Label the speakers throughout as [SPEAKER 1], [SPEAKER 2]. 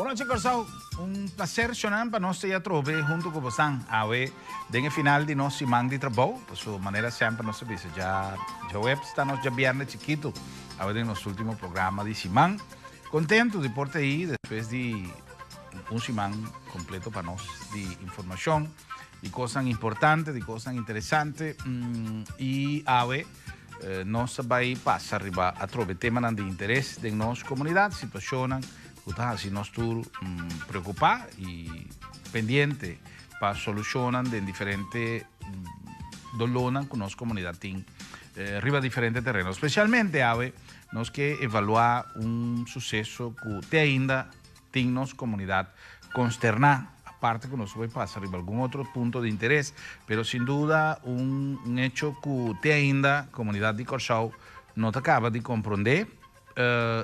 [SPEAKER 1] Bon nochi Kòrsou, un plaser shonnan pa nos ta ya atrobe huntu ku bosan awe den e final di nos siman di trabou. Paso manera semper nos ta bisa dja djaweps ta nos djabièrnè chikitu awe den nos ultimo programa di siman. Kontentu di por ta ei despues di un siman kompleto pa nos di informashon, di kosnan importante, di kosnan interesante i awe nos ta bai pasa riba atrobe temanan di interes den nos komunidat, situashonnan ku ta hasi nos tur preokupá i pendiente pa solushonnan den diferente dolónan ku nos komunidat tin riba diferente tereno. Spesialmente awe nos ke evaluá un suseso ku te ainda tin nos komunidat konsterná, aparte ku nos por pasa riba algun otro punto di interes, pero sin duda un hecho ku te ainda komunidat di Kòrsou no ta kaba di komprondé.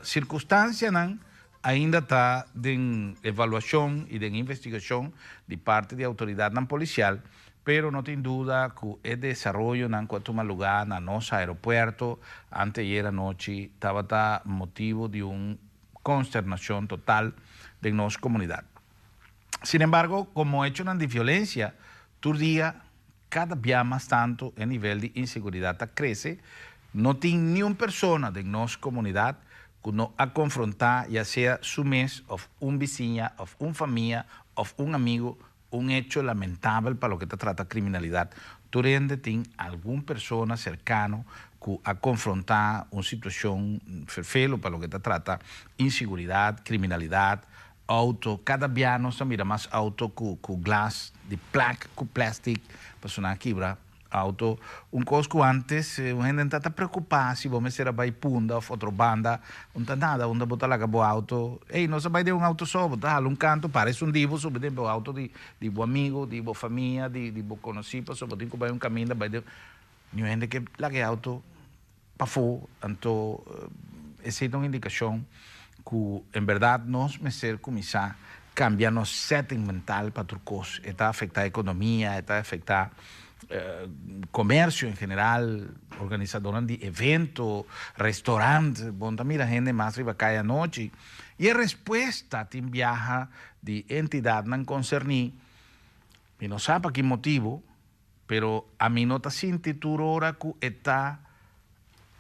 [SPEAKER 1] Sirkunstansianan ainda ta den evaluashon i den investigashon di parti di outoridatnan polisial, pero no tin duda ku e desaroyonan ku a tuma lugá na nos aeropuerto anteayer anochi tabata motibu di un konsternashon total den nos komunidat. Sin embargo, komo echonan di violensia tur dia kada bia mas tantu e nivel di inseguridat ta krese, no tin niun persona den nos komunidat ku no a konfrontá ya sea su mes òf un bisiña òf un famia òf un amigu un echo lamentabel pa loke ta trata kriminalidat. Tur hende tin algun persona serkano ku a konfrontá un situashon ferfelu pa loke ta trata insiguridat, kriminalidat, Auto, cada bia nos ta mira mas auto cu cu glas di plak cu plastic pasobra nan a kibra auto. Un cos cu antes un hende no ta ta preocupa si bo mester a bay Punda of otro banda, un ta nada unda bo ta laga bo auto. Ey, nos a bay den un auto so, bo ta hala un canto, parece un dibo subi den bo auto di di bo amigo, di bo famia, di di bo conoci pasobra bo tin cu bay un caminda bay den. Niun hende ke laga e auto pafó, anto esei ta un indikashon ku en bèrdat nos mester kuminsá kambia nos setting mental pa tur kos. E ta afektá ekonomia, e ta afektá komersio en general, organisadónan di evento, restorant, bo no ta mira hende mas riba kaya anochi. I e respuesta tin biaha di entidatnan konserní, mi no sa pa ki motibu, Pero ami no ta sinti tur ora ku e ta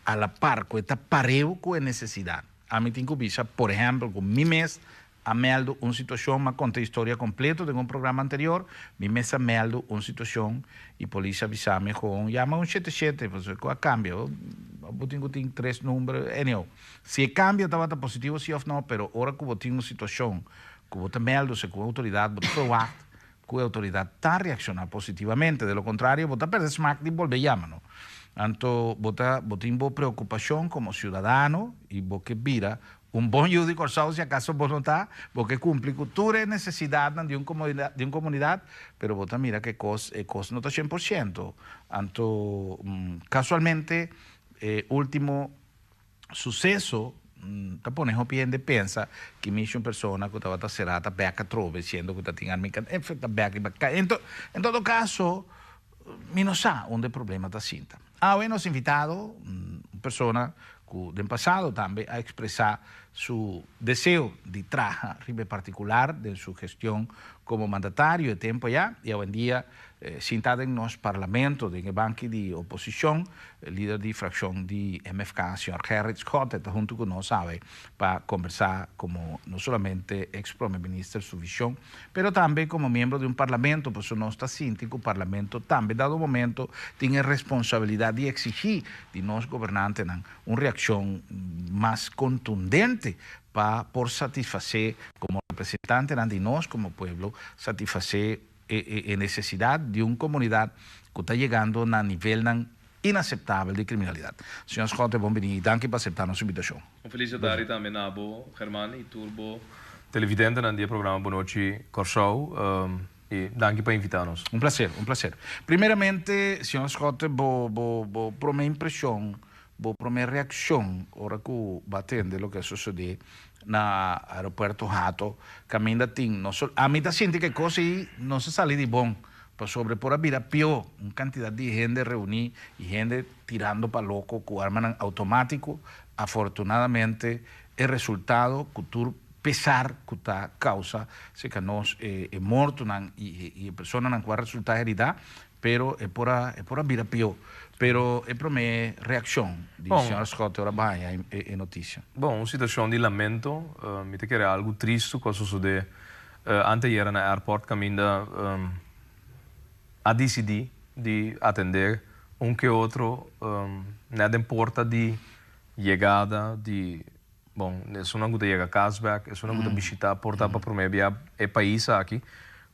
[SPEAKER 1] a la par, ku e ta pareu ku e nesesidat. Ami tin ku bisa, por ehèmpel, ku mi mes a mèldu un situashon, mi a konta e historia kompleto den un programa anterior, mi mes a mèldu un situashon i polis a bisa mi gewoon yama un shete shete, pasobra ku a kambia, bo tin ku tin tres number, anyhow. Si e kambio tabata positivo si òf no, pero ora ku bo tin un situashon ku bo ta mèldu segun outoridat, bo ta verwagt Ku e outoridat ta reakshoná positivamente, de lo kontrario bo ta pèrdè smak di bolbe yama no. Anto bo ta bo tin bo preokupashon komo siudadano i bo ke bira un bon yu di Kòrsou si akaso bo no ta, bo ke kumpli ku tur e nesesidatnan di un di un komunidat, pero bo ta mira ku e kos e kos no ta 100%. Anto kasualmente e último Suseso ta pone hopi hende pensa ki mishi un persona ku tabata será ta bek atrobe siendo ku ta tin arma en ta bek riba kai. En todo kaso mi no sa unda e problema ta sinta. Awe nos invitado un persona ku den pasado tambe a ekspresá su deseo di traha riba e partikular den su gestion komo mandatario e tempu ayá i awendia Sinta den nos parlamento, den e banki di oposicion, lider di fraccion di MFK, señor Gerrit Schotte, ta hunto cu nos awe pa conversa como no solamente ex prome minister su vision, pero tambe como miembro di un parlamento, pasobra nos ta sinti cu parlamento tambe dado momento tin e responsabilidad di exigi di nos gobernantenan un reaccion mas contundente pa por satisface como representantenan di nos como pueblo, satisface e nesesidat di un komunidat ku ta yegando na nivelnan inaseptabel di kriminalidat. Señor Schotte, bon bini i danki pa aseptá nos invitashon.
[SPEAKER 2] Un felis tardi tambe na bo, German, i tur bo televidentenan di e programa Bon Nochi Kòrsou. I danki pa invitá nos.
[SPEAKER 1] Un plaser, un plaser. Primeramente, señor Schotte, bo bo bo promé impreshon, bo promé reakshon ora ku bo a tende loke a sosodé Na aeropuerto Hato caminda tin no sol ami ta sinti ke cos ei no sa sali di bon pasobra por a bira pio un cantidad di hende reuni y hende tirando pa loco cu armanan automatico afortunadamente e resultado cu tur. pesar ku ta kousa serka nos e mortonan i e personanan ku a resultá heridá, pero e por a e por a bira pió. Pero e promé reakshon di señor Schotte ora bo haña e notisia.
[SPEAKER 2] Bon, un situashon di lamento. Mi ta kere algu tristu ku a sosodé anteayera na airport kaminda a disidí di atendé un ke otro nèt den porta di yegada di Bon, esunnan ku ta yega kas bèk, esunnan ku ta bishitá por ta pa promé bia e pais aki,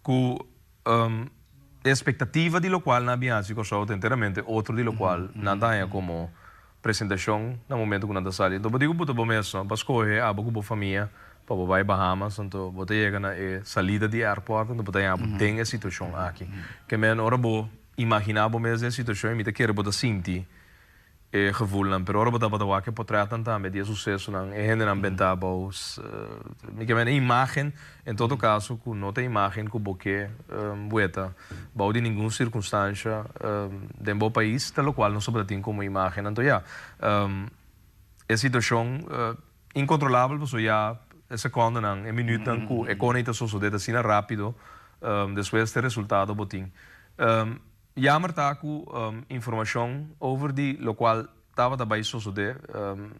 [SPEAKER 2] ku e espektativa di lokual nan a bin hasi Kòrsou ta enteramente otro di lokual nan ta haña komo presentashon na momento ku nan ta sali. Anto bo di ku bo ta bo mes no, bo a skohe abo ku bo famia pa bo bai Bahamas, anto bo ta yega na e salida di airport anto bo ta haña bo den e situashon aki. Ke men ora bo imaginá bo mes den e situashon i mi ta kere bo ta sinti e gevoelnan, pero ora bo tabata wak e potretnan tambe di e susesonan, e hendenan bentá abou, mi ke mende e imagen, en todo kaso ku no ta e imagen ku bo ke weta bou di ningun sirkunstansha den bo pais, ta lokual nos tabata tin komo imagen. Anto ya, e situashon inkontrolabel pasobra ya e sekondonan, e minütnan ku e kos ei ta sosodé ta asina rápido, despues te resultado bo tin. Jammer ta ku informashon over di lokual tabata bai sosodé,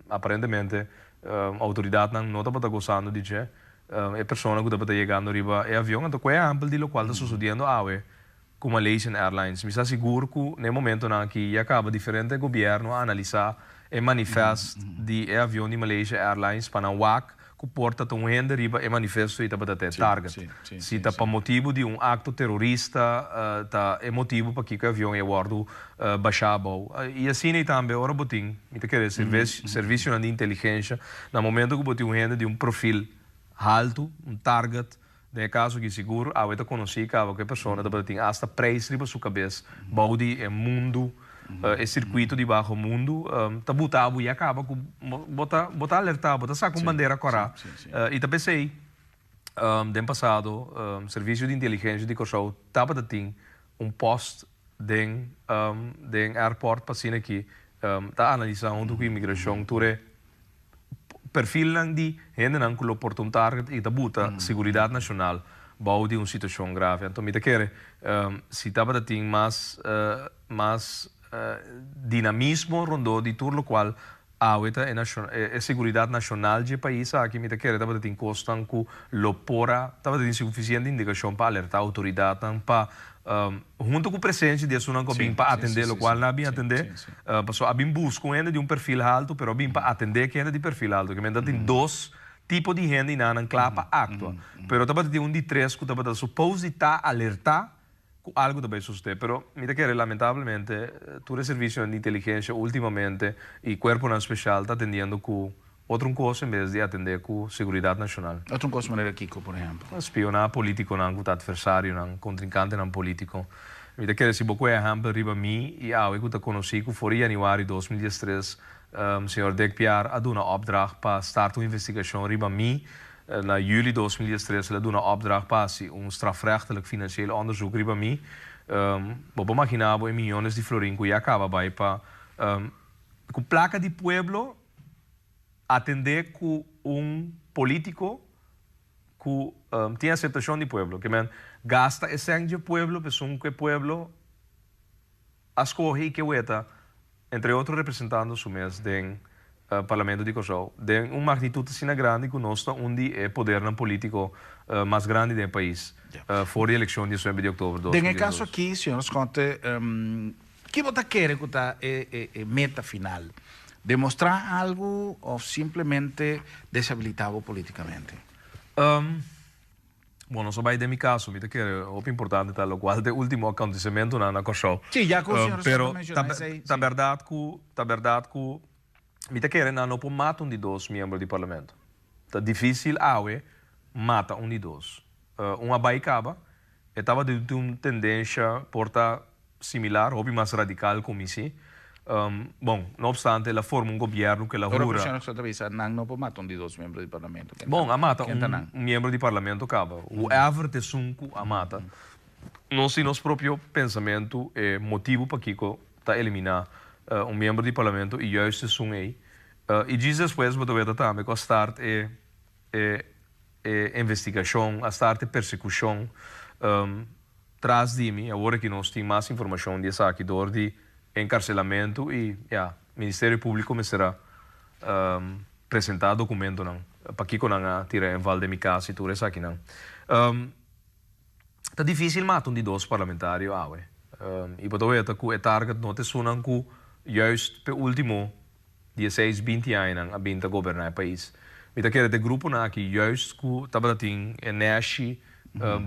[SPEAKER 2] aparentemente outoridatnan no tabata gosando di dje. E persona ku tabata yegando riba e avion anto ku e ehèmpel di lokual ta sosodiendo awe ku Malaysian Airlines. Mi sa sigur ku na e momentonan aki ya kaba diferente gobièrnu a analisá e manifest di e avion di Malaysia Airlines pa nan wak ku por ta ta un hende riba e manifesto i tabata ta e target. Si ta pa motibu di un akto terorista ta e motibu pakiko e avion e wòrdu bashá abou. I asina i tambe ora bo tin, mi ta kere servisionan di inteligensha, na momento ku bo tin un hende di un profil haltu, un target, den e kaso aki sigur awe ta konosí kaba ku e persona tabata tin asta preis riba su kabes bou di e mundu, e sirkuito di baho mundu, ta buta bo ya kaba ku bo ta bo ta alertá, bo ta saka un bandera kòrá. I ta p'esei den pasado Servisio di Inteligensha di Kòrsou tabata tin un pòst den den airport pa asina ki ta analisá huntu ku imigrashon tur e perfilnan di hendenan ku lo por ta un target i ta buta seguridat nashonal bou di un situashon grave. Anto mi ta kere si tabata tin mas mas dinamismo rondó di tur lokual awe ta e e seguridat nashonal dje pais aki, mi ta kere tabata tin kosnan ku lo por a tabata tin sufisiente indikashon pa alertá outoridatnan pa Hunto ku presensia di esunnan ku a bin pa atendé lokual nan a bin atendé, pasobra a bin buska un hende di un perfil haltu, pero a bin pa atendé ku hende di perfil haltu. Ke mester tin dos tipo di hende i nan nan kla pa aktua. Pero tabata tin un di tres ku tabata supos di ta alertá ku algu ta bai sosodé. Pero mi ta kere lamentablemente tur e servisionan di inteligensia ultimamente i kuerponan speshal ta atendiendo ku Otro un kos en bes di atendé ku seguridat nashonal.
[SPEAKER 1] Otro un kos manera kiko, por ehèmpel?
[SPEAKER 2] Spioná polítikonan ku ta atversarionan, kontrinkantenan polítiko. Mi ta kere si bo ku e ehèmpel riba mi i awe ku ta konosí ku for di yanüari 2013 señor Dick Piar a duna opdracht pa start un investigashon riba mi. Na yüli 2013 el a duna opdracht pa hasi un strafrechtelijk financieel onderzoek riba mi. Bo por maginá bo e miyones di florin ku ya kaba bai pa ku plaka di pueblo Atendé ku un polítiko ku tin aseptashon di pueblo. Ke men gasta e sèn dje pueblo p'esun ku e pueblo a skohe i ke weta, entre otro representando su mes den Parlamento di Kòrsou den un magnitut asina grandi ku nos ta un di e podernan polítiko mas grandi den e pais for di elekshon di esnuebe di òktober
[SPEAKER 1] 2012. Den e kaso aki, señor Schotte, Ki bo ta kere ku ta e meta final? Demostrá algu òf simplemente deshabilitá bo polítikamente?
[SPEAKER 2] Bon, nos a bai den mi kaso, mi ta kere hopi importante ta lokual ta e último akontesimentunan na Kòrsou.
[SPEAKER 1] Sí, ya ku señor Soto menshoná esei.
[SPEAKER 2] Pero ta bèrdat ku, ta bèrdat ku mi ta kere nan no por mata un di dos miembro di parlamento. Ta difísil awe mata un di dos. Un a bai kaba, e tabata di un tendensha por ta similar, hopi mas radical cu mi si. Bon, no obstante el a forma un gobierno cu el a
[SPEAKER 1] Ora
[SPEAKER 2] hura.
[SPEAKER 1] Cristiano Soto bisa nan no por mata un di dos miembro di parlamento, ken ta
[SPEAKER 2] Bon, a mata
[SPEAKER 1] ken ta
[SPEAKER 2] un
[SPEAKER 1] nan?
[SPEAKER 2] miembro di parlamento caba. Whoever ta esun cu a mata. Nos tin nos propio pensamento e motibo pakico ta elimina un miembro di parlamento y juist esun ey. Y djis despues bo ta weta tambe cu a start e e. e investigashon, a start e persekushon tras di mi. Awor ku nos tin mas informashon di esaki dor di enkarselamentu i ya, Ministerio Públiko mester a presentá dokumentonan pakiko nan a tira inval den mi kas i tur esakinan. Ta difísil mata un di dos parlamentario awe. I bo ta weta ku e target no ta esunnan ku juist p'e último 16, 20 añanan a bin ta goberná e pais. Mi ta kere ta e gruponan aki juist ku tabata tin e nèshi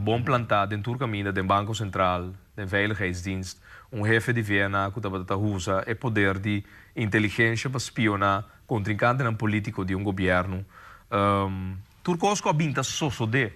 [SPEAKER 2] bon plantá den tur kaminda, den Banko Sentral, den Veiligheidsdienst, un hefe di VNA ku tabata ta usa e poder di inteligensha pa spioná kontrinkantenan polítiko di un gobièrnu. Tur kos ku a bin ta sosodé.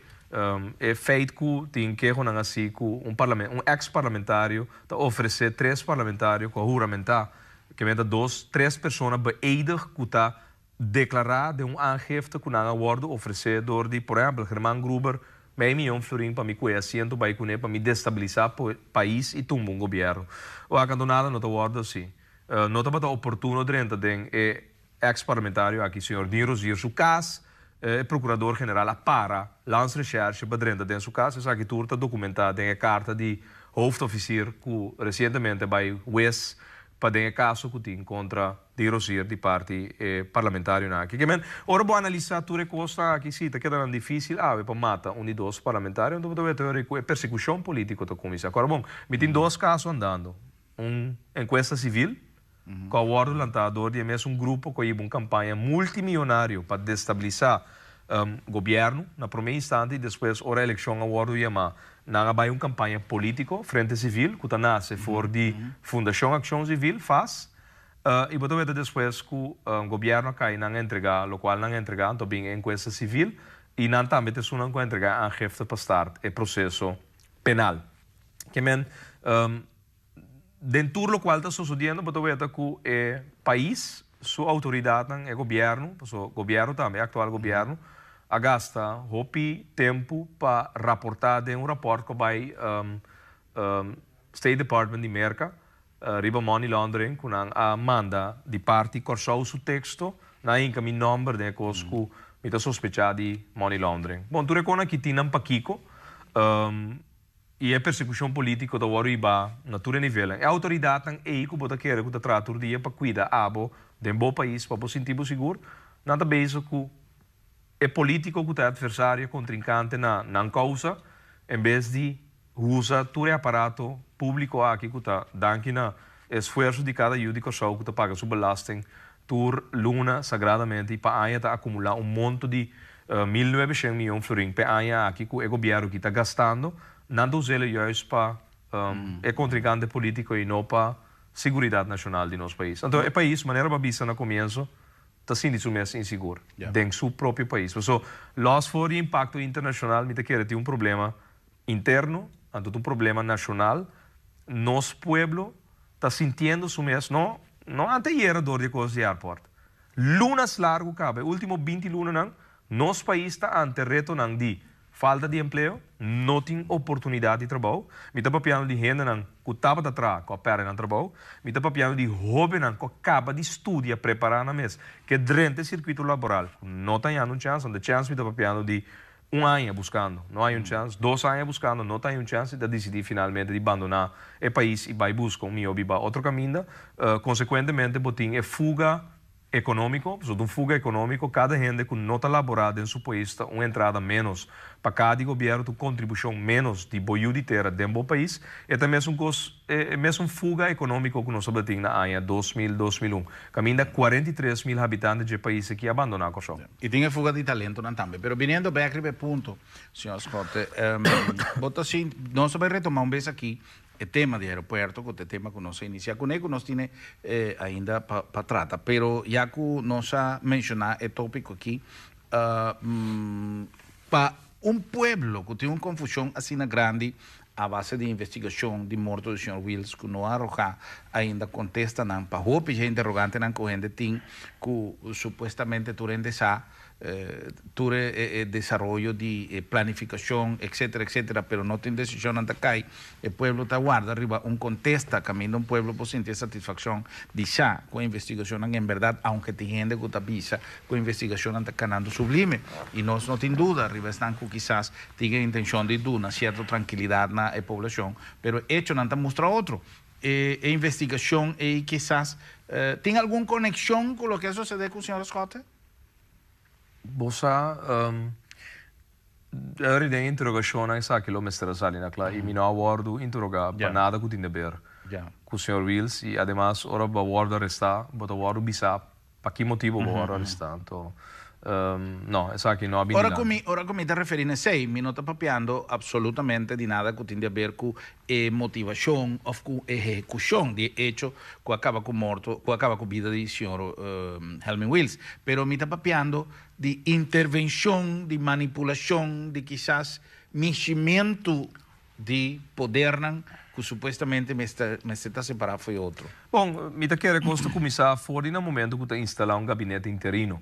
[SPEAKER 2] E feit ku tin kehonan así ku un parlamen un eks parlamentario ta ofresé tres parlamentario ku a huramentá ke menta dos tres persona beëdig ku ta deklará den un aangifte ku nan a wòrdu ofresé dor di por ehèmpel German Gruber mei miyon florin pa mi kue asiento bai kuné pa mi destabilisá pais i tumba un gobièrnu. Wak anto nada no ta wòrdu así. No tabata oportuno drenta den e Ex parlamentario aki señor Dean Rozier su cas, e procurador general a para Landsrecherche pa drenta den su cas. Esaki tur ta documenta den e carta di hoofdofficier cu recientemente bay huez pa den e caso cu tin contra Dean Rozier di parti e parlamentarionan aki. Ke men, ora bo analisa tur e cosnan aki si ta keda nan dificil awe pa mata un di dos parlamentario, anto bo ta weta ora cu e persecucion politico ta cuminsa. Awor bon, mi tin dos caso andando, un encuesta civil ku a wòrdu lantá dor di e mesun grupo ku a hiba un kampaña multimionario pa destabilisá gobièrnu na promé instante i despues ora elekshon a wòrdu yamá nan a bai un kampaña polítiko, Frente Sivil, ku ta nase for di Fundashon Akshon Sivil, fas, i bo ta weta despues ku gobièrnu a kai nan a entregá lokual nan a entregá, anto bin e enkuesta sivil i nan tambe ta esunnan ku a entregá e aangifte pa start e proseso penal. Ke men. Den tur lokual ta sosodiendo bo ta weta ku e pais su outoridatnan, e gobièrnu, paso gobièrnu tambe, e aktual gobièrnu, a gasta hopi tempu pa raportá den un rapòrt ku a bai State Department di Merka riba money laundering ku nan a manda di parti Kòrsou su teksto, nan a hinka mi nòmber den e kos ku mi ta sospechá di money laundering. Bon, tur e konan aki tin nan pakiko. I e persekushon polítiko ta wòrdu hibá na tur e nivelnan. E outoridatnan ei ku bo ta kere ku ta traha tur dia pa kuida abo den bo pais pa bo sinti bo sigur, nan ta bezig ku e polítiko ku ta e atversario, kontrinkante na nan kousa, en bes di usa tur e aparato públiko aki ku ta danki na esfuerso di kada yu di Kòrsou ku ta paga su belasting tur luna sagradamente i pa aña ta akumulá un monto di 1900 mion florin p'e aña aki ku e gobièrnu aki ta gastando, nan ta us'el juist pa e kontrinkante polítiko i no pa siguridat nashonal di nos pais. Anto e pais, manera bo a bisa na komienso, ta sinti su mes insigur den su propio pais. Paso, lòs for di impakto internashonal mi ta kere tin un problema interno, anto ta un problema nashonal, nos pueblo ta sintiendo su mes, no no anteayera dor di e kos di airport, lunas largu kaba, e ultimo 20 lunanan, nos pais ta ante retonan di falta di empleo, no tin oportunidat di trabou, mi ta papiando di hendenan ku tabata traha ku a pèrdè nan trabou, mi ta papiando di hóbennan ku a kaba di studia, prepará nan mes, ke drenta e sirkuito laboral ku no ta hañando un chèns, ante chèns mi ta papiando di un aña buskando, no hay un chèns, dos aña buskando, no ta hay un chèns i ta disidí finalmente di bandoná e pais i bai buska un mihó biba otro kaminda. Konsekuentemente bo tin e fuga ekonómiko, pasobra ta un fuga ekonómiko, kada hende ku no ta laborá den su pais ta un entrada ménos pa kada di gobièrnu, ta un kontribushon ménos di bo yu di tera den bo pais. E ta mesun kos, e mesun fuga ekonómiko ku nos tabatin na aña 2000, 2001, kaminda 43 mil habitante dje pais aki a bandoná Kòrsou.
[SPEAKER 1] I tin e fuga di talentonan tambe. Pero biniendo bek riba e punto, señor Schotte, bo ta sinti, nos ta bay retoma un bes aki e tema di aeropuerto, cu ta e tema cu nos a inicia cune, cu nos tine ainda pa trata. Pero ya cu nos a menciona e topico aki, pa un pueblo cu tin un confusion asina grandi a base di investigacion di morto di señor Wiels cu no a arroha ainda contestanan pa hopi dje interrogantenan cu hende tin cu supuestamente tur hende sa. Tur e desaroyo di e planificacion etcetera etcetera pero no tin decisionnan ta cay. E pueblo ta warda riba un contesta caminda un pueblo por sinti e satisfaccion di sa cu e investigacionnan en berdad aunke tin hende cu ta bisa cu e investigacionnan ta canando sublime y nos no tin duda riba esnan cu kisas tin e intencion di duna cierto trankilidad na e poblacion pero echonan ta mustra otro. E investigacion ey kisas tin algun conexion cu loke a sucede cu señora Schotte?
[SPEAKER 2] Bo sa, eri den interogashonnan esaki lo mester a sali na kla i mi no a wòrdu interogá pa nada ku tin de ber ku señor Wiels i ademas ora bo a wòrdu arestá bo ta wòrdu bisá pa ki motibu bo wòrdu arestá. Anto, no, esaki no a bini
[SPEAKER 1] Ora ku mi, ora ku mi ta referí na esei, mi no ta papiando apsolutamente di nada ku tin di aber ku e motivashon òf ku e ehekushon di e echo ku a kaba ku morto, ku a kaba ku bida di señor Helmin Wiels. Pero mi ta papiando di intervenshon, di manipulashon, di kisas mishimentu di podernan ku supuestamente mester mester ta separá fo'i otro.
[SPEAKER 2] Bon, mi ta kere kos ta kuminsá for di na momento ku ta instalá un gabinete interino.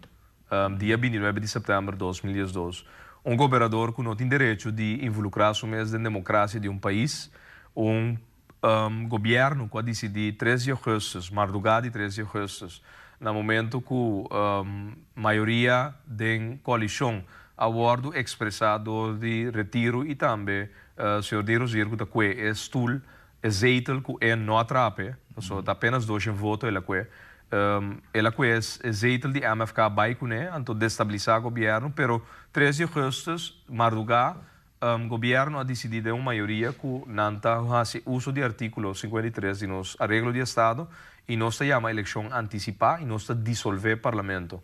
[SPEAKER 2] Dia bintinuebe di sèptèmber 2012, un goberador ku no tin derecho di involukrá su mes den demokrasia di un pais, un gobièrnu ku a disidí 3 di ougùstùs, mardugá di 3 di ougùstùs, na momentu ku mayoria den koalishon a wòrdu ekspresá dor di Retiro i tambe señor Di Rozier ku ta kue e stul, e zetel ku e no a trape, pasobra ta apenas 200 voto el a kue. El a kue e zetel di MFK bai kuné, anto destabilisá gobièrnu, pero 3 di ougùstùs, mardugá, gobièrnu a disidí den un mayoria ku nan ta hasi uso di artíkulo 53 di nos Areglo di Estado i nos ta yama elekshon antisipá i nos ta disolvé parlamento.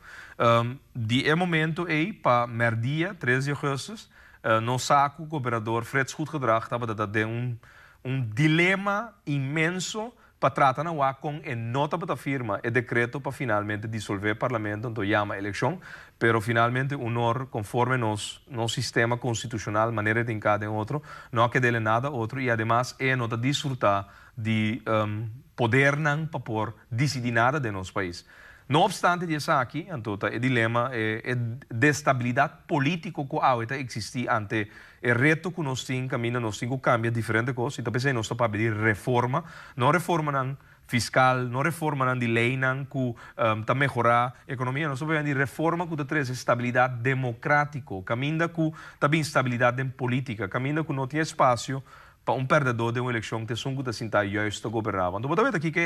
[SPEAKER 2] Di e momento ei pa mèrdia, 3 di ougùstùs, nos sa ku gobernador Frits Goedgedrag tabata ta den un dilema inmenso pa trata na wak kon e no tabata firma e dekreto pa finalmente disolvé parlamento anto yama elekshon, pero finalmente unor konforme nos nos sistema konstitushonal manera e tin ka den otro no a kedele nada otro i ademas e no ta disfruta di podernan pa por disidí nada den nos pais. No obstante di esaki, anto ta e dilema, e e destabilidat polítiko ku awe ta eksistí ante e reto ku nos tin kaminda nos tin ku kambia diferente kos i ta p'esei nos ta papia di reforma, no reformanan fiskal, no reformanan di leinan ku ta mehorá ekonomia, nos ta papia di reforma ku ta trese stabilidat demokratiko, kaminda ku ta bin stabilidat den polítika, kaminda ku no tin espasio pa un pèrdèdó den un elekshon ta esun ku ta sinta juist ta goberná. Anto bo ta weta kiko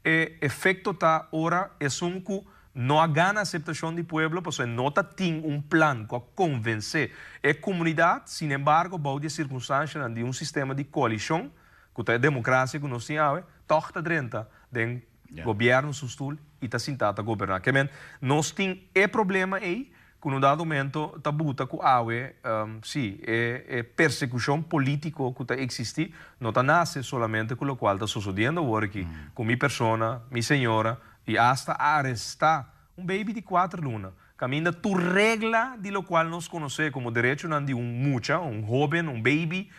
[SPEAKER 2] e efekto ta ora esun ku no a gana aseptashon di pueblo pasobra e no ta tin un plan ku a konvensé e komunidat, sinembargo bou di e sirkunstanshanan di un sistema di koalishon ku ta e demokrasia ku nos tin awe, tòg ta drenta den gobièrnu su stul i ta sintá ta goberná. Ke men nos tin e problema ei Ku un dado momento ta buta ku awe, sí, e e persekushon polítiko ku ta eksistí no ta nase solamente ku lokual ta sosodiendo awor aki ku mi persona, mi señora i asta a arestá un baby di kuater luna, kaminda tur regla di lokual nos konosé komo derechonan di un mucha, un hóben, un baby,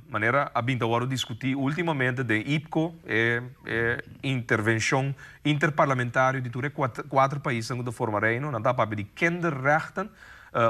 [SPEAKER 2] Manera a bin ta wòrdu diskutí últimamente den IPCO, e e intervenshon interparlamentario di tur e kuater paisnan ku ta forma Reino, nan ta papia di kinderrechten.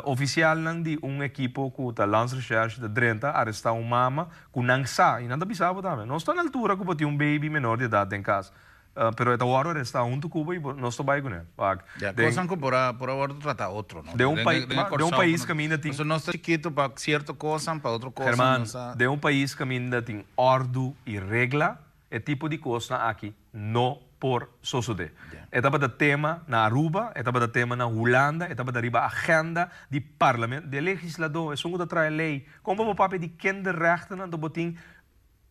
[SPEAKER 2] Ofisialnan di un ekipo ku ta Landsrecherche ta drenta arestá un mama ku nan sa, i nan ta bisa bo tambe, nos ta na altura ku bo tin un baby menor di edat den kas. Pero e ta wòrdu arestá huntu ku bo i bo nos ta bai kuné. Wak.
[SPEAKER 1] Ya, kosan ku por a por a wòrdu tratá otro, no?
[SPEAKER 2] Den un pai,
[SPEAKER 1] Den e
[SPEAKER 2] den un
[SPEAKER 1] Kòrsou
[SPEAKER 2] pais kaminda tin.
[SPEAKER 1] Pasobra nos ta chikitu pa sierto kosan, pa otro kosan
[SPEAKER 2] German,
[SPEAKER 1] nos a.
[SPEAKER 2] den un pais kaminda tin òrdu i regla, e tipo di kosnan aki no por sosodé.
[SPEAKER 1] Ya.
[SPEAKER 2] E tabata tema na Aruba, e tabata tema na Hulanda, e tabata riba agenda di parlamento, di e legisladó, esun ku ta traha e lei. Kon bo por papia di kinderrechten anto bo tin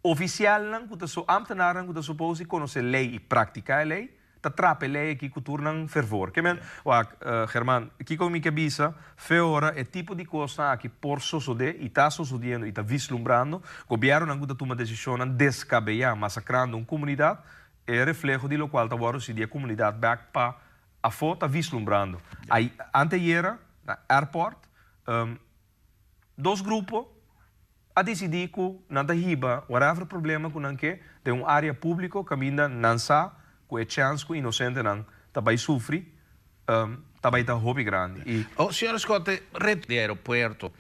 [SPEAKER 2] Ofisialnan ku ta so ámtenarnan ku ta supos di konosé lei i praktiká e lei, ta trapa e lei aki ku tur nan fervor. Ke men, wak, German, kiko mi ke bisa? Fe ora e tipo di kosnan aki por sosodé i ta sosodiendo i ta vislumbrando, gobièrnunan ku ta tuma desishonnan deskabeyá, masakrando un komunidat, e refleho di lokual ta wòrdu si di e komunidat bèk pa afó ta vislumbrando. Ai, anteayera na airport, dos grupo a disidí ku nan ta hiba whatever problema ku nan ke den un área públiko kaminda nan sa ku e chèns ku inosentenan ta bai sufri. ta bai ta hopi grandi i.
[SPEAKER 1] Oh, señor Schotte, red di aeropuerto.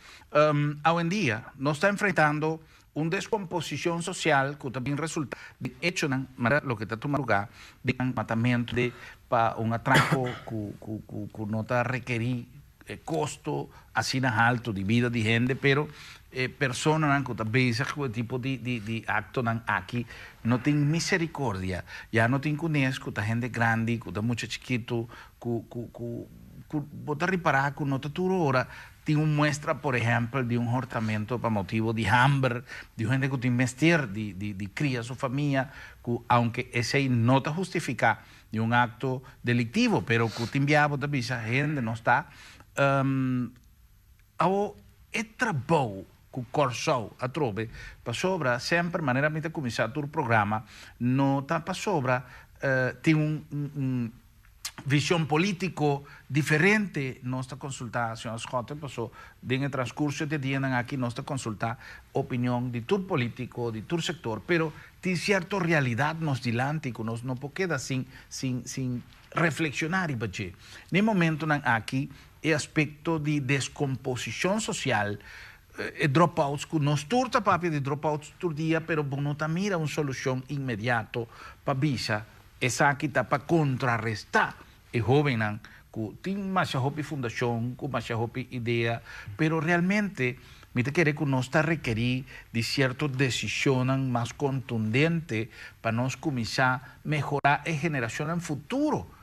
[SPEAKER 1] Awendia nos ta enfrentando un descomposicion social cu ta bin resulta den hechonan manera loke ta tuma lugar den matamento de pa un atraco cu cu cu cu no ta rekeri costo asina halto di bida di hende, pero e personanan cu ta bezig cu e tipo di di di actonan aki no tin misericordia, ya no tin cunes cu ta hende grandi, cu ta mucha chikito, cu cu cu cu bo ta ripara cu no ta tur ora tin un muestra por ehempel di un hortamento pa motibo di hamber, di un hende cu tin mester di di di cria su famia, cu aunke esey no ta hustifica di un acto delictivo, pero cu tin bia bo ta bisa hende no sta awo e trabou cu Corsou atrobe pasobra semper manera mi ta cuminsa tur programa no ta pasobra tin un un vision politico diferente nos ta consulta señor Schotte paso den e transcurso di e dianan aki nos ta consulta opinion di tur politico di tur sector pero tin cierto realidad nos dilanti cu nos no por keda sin sin sin reflexiona riba dje. Na e momentonan aki e aspecto di descomposicion social, e dropouts cu nos tur ta papia di dropouts tur dia pero bo no ta mira un solucion inmediato pa bisa esaki ta pa contraresta e hobennan cu tin masha hopi fundacion, cu masha hopi idea, pero realmente mi ta kere cu nos ta rekeri di cierto decisionnan mas contundente pa nos cuminsa mehora e generacionnan futuro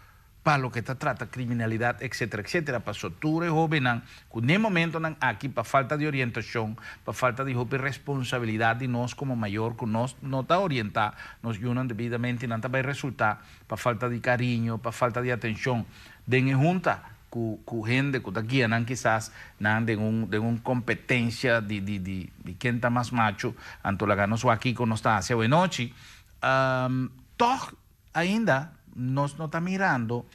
[SPEAKER 1] pa loke ta trata criminalidad etcetera etcetera paso tur e hobennan cu n'e momentonan aki pa falta di orientacion, pa falta di hopi responsabilidad di nos como mayor cu nos no ta orienta nos yunan debidamente nan ta bay resulta pa falta di cariño, pa falta di atencion den e hunta cu cu hende cu ta guia nan kisas nan den un den un competencia di di di di ken ta mas macho, anto laga nos wak kico nos ta haci awenochi, tog ainda nos no ta mirando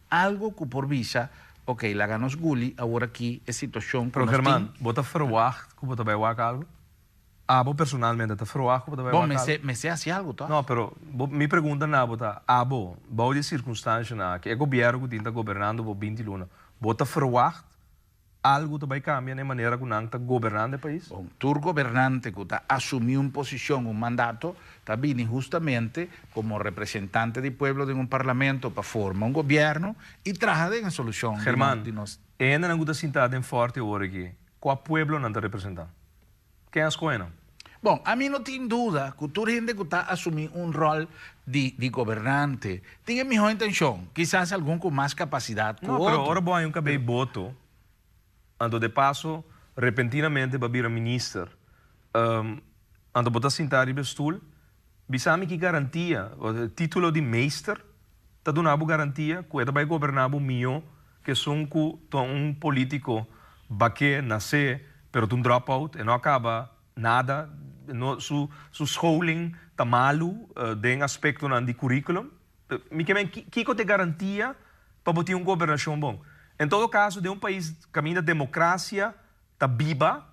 [SPEAKER 1] algo cu por bisa, ok, laga nos guli awor aki e situacion cu
[SPEAKER 2] Pero
[SPEAKER 1] nos tin.
[SPEAKER 2] German, bo ta verwacht cu bo ta bay wak algo? Abo personalmente ta verwacht cu bo ta bay
[SPEAKER 1] Bon,
[SPEAKER 2] wak algo?
[SPEAKER 1] mester mester haci algo toch?
[SPEAKER 2] No, pero bo, mi pregunta na bo ta, abo, bou di e circunstancianan aki, e gobierno cu tin ta gobernando bo binti luna, bo ta verwacht Algu ta bai kambia na e manera ku nan ta gobernando e pais?
[SPEAKER 1] Bon, tur gobernante ku ta asumí un posishon, un mandato, ta bini hustamente komo representante di pueblo den un parlamento pa forma un gobièrnu i traha den e solushon di
[SPEAKER 2] German,
[SPEAKER 1] di nos.
[SPEAKER 2] e hendenan ku ta sintá den Fòrti awor aki, kua pueblo nan ta representá? Ken a skohe nan?
[SPEAKER 1] Bon, ami no tin duda ku tur hende ku ta asumí un ròl di di gobernante tin e mihó intenshon, kisas algun ku mas kapasidat ku
[SPEAKER 2] No, pero
[SPEAKER 1] otro.
[SPEAKER 2] ora bo haña un kabei boto, anto de paso repentinamente bo a bira minister, anto bo ta sintá riba e stul, bisa mi ki garantia, título di meester ta duna bo garantia ku e ta bai goberná bo mihó ku esun ku ta un polítiko baké, nasé, pero ta un dropout, e no a kaba nada, no, su su scholing ta malu den aspektonan di curriculum. Mi ke men, kiko ta e garantia pa bo tin un gobernashon bon? En todo kaso, den un pais kaminda demokrasia ta biba,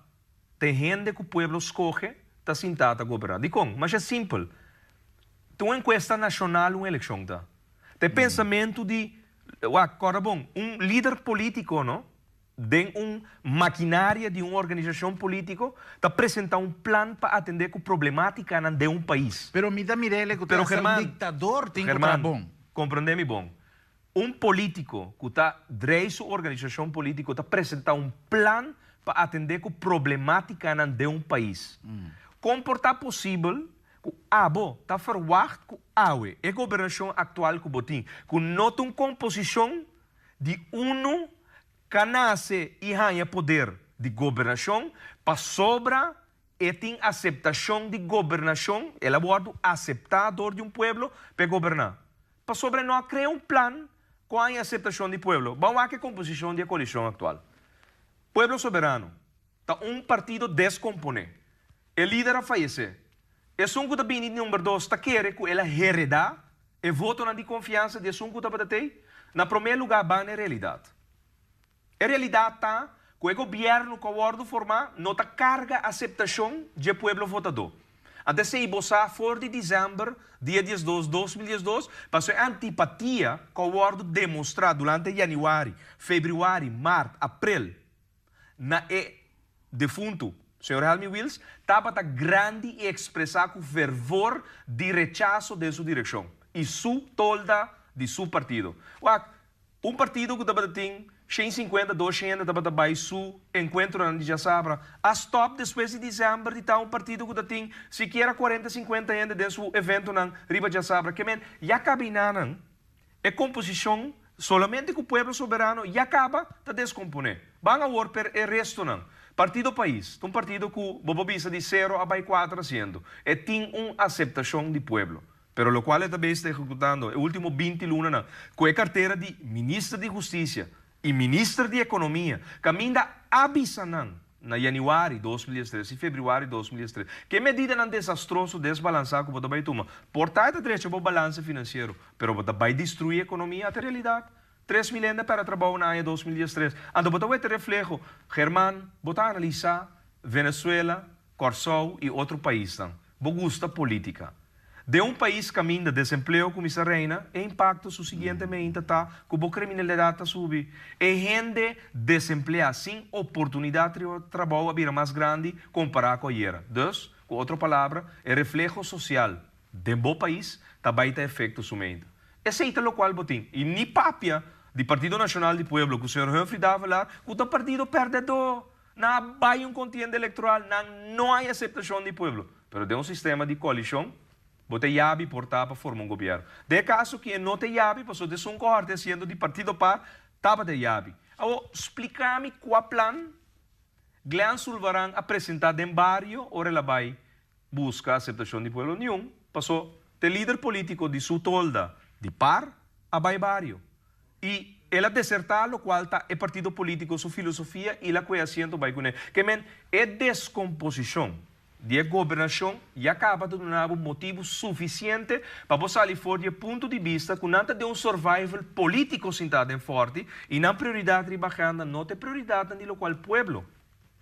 [SPEAKER 2] Ta e hende ku pueblo skohe ta sintá ta goberná. Dikon? Masha simpel. Ta un enkuesta nashonal un elekshon ta. Ta e pensamentu di, wak, kòrda bon, un lider polítiko, no, den un makinaria di un organisashon polítiko ta presentá un plan pa atendé ku problemátikanan den un pais.
[SPEAKER 1] Pero mi ta mira el ku ta
[SPEAKER 2] Pero
[SPEAKER 1] hasta un
[SPEAKER 2] German,
[SPEAKER 1] diktador tin ku traha
[SPEAKER 2] German,
[SPEAKER 1] bon.
[SPEAKER 2] komprendé mi bon. Un polítiko ku ta drei su organisashon polítiko ta presentá un plan pa atendé ku problemátikanan den un pais. Kon por ta posibel ku abo ta ferwagt ku awe e gobernashon aktual ku bo tin, ku no ta un komposishon di unu ka nase i haña poder di gobernashon pasobra E tin aseptashon di gobernashon, el a wòrdu aseptá dor di un pueblo pa e goberná. Pasobra e no a krea un plan ku a haña aseptashon di pueblo. Ban wak e komposishon di e koalishon aktual. Pueblo Soberano ta un partido deskomponé. E lider a fayesé. Esun ku ta bini di number dos ta kere ku el a heredá e votonan di konfiansa di esun ku tabata tei. Na promé lugá ban na e realidat. E realidat ta ku e gobièrnu ku a wòrdu formá no ta karga aseptashon dje pueblo votadó. Anto esei bo sa for di december dia 12 2012, paso e antipatia ku a wòrdu demostrá durante yanüari, febrüari, mart, aprel na e defuntu señor Helmi Wiels tabata grandi i ekspresá ku fervor di rechaso den su direkshon i su tolda di su partido. Wak, Un partido ku tabata tin 150, 200 hende tabata bai su enkuentronan di djasabra, a stòp despues di desèmber di ta un partido ku ta tin sikiera 40, 50 hende den su eventonan riba djasabra. Ke men, ya kabinanan e komposishon solamente ku Pueblo Soberano ya kaba ta deskomponé. Ban awor per e restonan. Partido Pais ta un partido ku bo por bisa di sero a bai kuater asiento. E tin un aseptashon di pueblo. Pero locual e ta bezig ta ejecutando e ultimo 20 lunanan cu e cartera di Minister di Husticia y Minister di Economia caminda a bisa nan na januari 2013 y februari 2013 cu e medidanan desastroso desbalansa cu bo ta bay tuma por ta e ta drecha bo balance financiero pero bo ta bay destrui economia ata realidad 3000 hende a perde trabou na aña 2013 anto bo ta wete refleho German bo ta analisa Venezuela Kòrsou i otro paisnan. Bo gusta polítika. Den un pais kaminda desempleo kuminsá reina, e impakto su siguientemente ta ku bo kriminalidat ta subi. E hende desempleá sin oportunidat riba trabou a bira mas grandi kompará ku ayera. Dus, ku otro palabra, e refleho sosial den bo pais ta bai ta efekto su mente. Esei ta lokual bo tin. I ni papia di Partido Nashonal di Pueblo ku señor Humphrey Davelaar ku ta partido pèrdèdó. Nan a bai un kontienda elektoral, nan no hay aseptashon di pueblo. Pero den un sistema di koalishon, bo ta yabi por ta pa forma un gobièrnu. Den e kaso ki e no ta yabi, pasobra esun ku hòrte asiento di partido par tabata e yabi. Awor, splika mi kua plan Glenn Sulvaran a presentá den bario ora el a bai buska aseptashon di pueblo? Niun, paso t'e lider polítiko di su tolda di par a bai bario. I el a desertá lokual ta e partido polítiko su filosofia i la kue asiento bai kuné. Ke men, e deskomposishon di e gobernashon ya kaba ta duna bo motibu sufisiente pa bo sali for di e punto di bista ku nan ta den un survival polítiko sintá den fòrti i nan prioridat riba agenda no ta e prioridatnan di lokual pueblo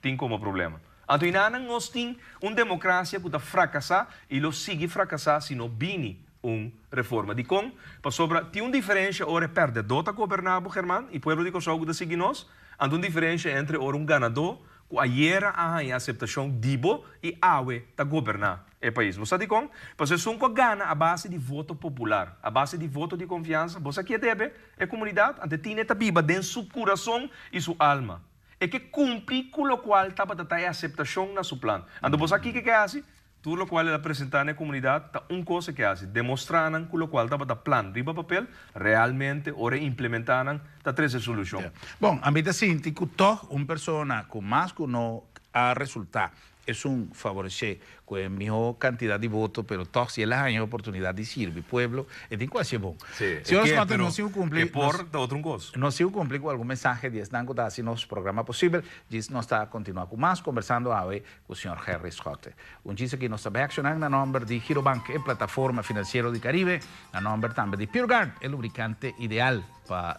[SPEAKER 2] tin komo problema. Anto inanan nos tin un demokrasia ku ta frakasá i lo sigui frakasá si no bini un reforma. Dikon? Pasobra tin un diferensha ora e pèrdèdó ta goberná bo, German, i pueblo di Kòrsou ku ta sigui nos, anto un diferensha entre ora un ganadó ku ayera a haña aseptashon di bo i awe ta goberná e pais. Bo sa dikon? Pasobra esun ku a gana a base di voto popular, a base di voto di konfiansa, bo sa kie debe e komunidat? Anto e tine ta biba den su kurason i su alma. E ke kumpli ku lokual tabata ta e aseptashon na su plan. Anto bo sa kiko e ke hasi? Tur lokual el a presentá na e komunidat ta un kos e ke hasi, demostrá nan ku lokual tabata plan riba papel, realmente ora e implementá nan ta trese solushon.
[SPEAKER 1] Bon, ami ta sinti ku tòg un persona ku mas ku no a resultá Esun favoresé ku e mihó kantidat di voto, pero tòg si el a haña e oportunidat di sirbi pueblo, e tin ku hasi e bon.
[SPEAKER 2] Sí, e
[SPEAKER 1] Señor
[SPEAKER 2] ke,
[SPEAKER 1] Schotte,
[SPEAKER 2] pero
[SPEAKER 1] nos tin ku kumpli,
[SPEAKER 2] e por
[SPEAKER 1] nos
[SPEAKER 2] ta otro un kos.
[SPEAKER 1] nos tin ku kumpli ku algun mensahe di esnan ku ta hasi nos programa posibel. Djis nos ta kontinuá ku mas kombersando awe ku señor Gerry Schotte. Un djis aki nos ta bai akshoná na nòmber di Girobank, e plataforma finansiero di Karibe, na nòmber tambe di PureGuard, e lubrikante ideal. Pa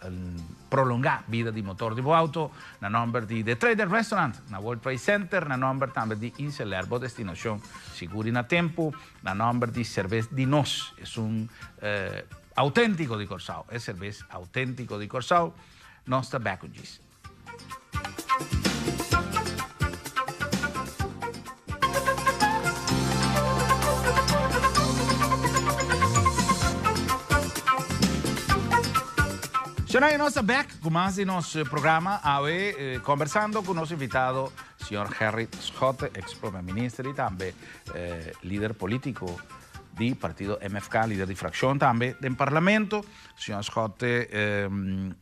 [SPEAKER 1] prolongá bida di motor di bo auto, na nòmber di The Trader Restaurant na World Trade Center, na nòmber tambe di Inselair, bo destinashon sigur i na tempu, na nòmber di Serbes di Nos, esun auténtiko di Kòrsou, e serbes auténtiko di Kòrsou, nos ta bèk un djis. Shonay, nos ta bek ku mas di nos programa awe, kombersando ku nos invitado señor Gerrit Schotte, ex prome minister i tambe lider politiko di partido MFK, lider di frakshon tambe den parlamento. Señor Schotte,